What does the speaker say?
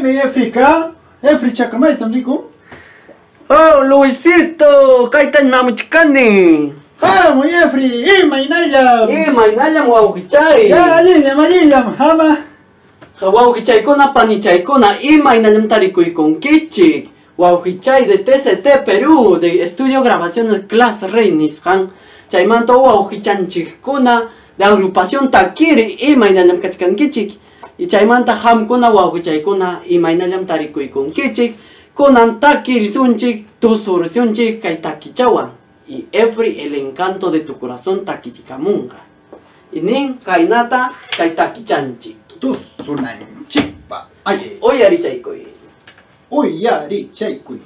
Maymi Efrica? Efrichaqa maytam rikun? Oh, Luisito, kaytan mamuchkani. Hamuy Efri, imaynallam. Imaynallam wawqichay. Ya allillam, allillam, hama. Wawqichaykuna, panichaykuna, imaynallam tarikuykunkichik. Wawqichay de TCT Perú, de Estudio Grabaciones Class Rey nisqan. Chaymanta wawqichanchikkuna de agrupación Takiri, imaynallam kachkankichik. Y chaymanta hamkuna wawqichaykuna, imaynallam tarikuykunkichik. Kunan takirisunchik, tusursunchik kay takichawan. Y Efri, el encanto de tu corazón takichikamunqa. Y nin kaynata kay takichanchik. Tusunanchikpa. Ay, Uyarichaykuy. uyarichaykuy.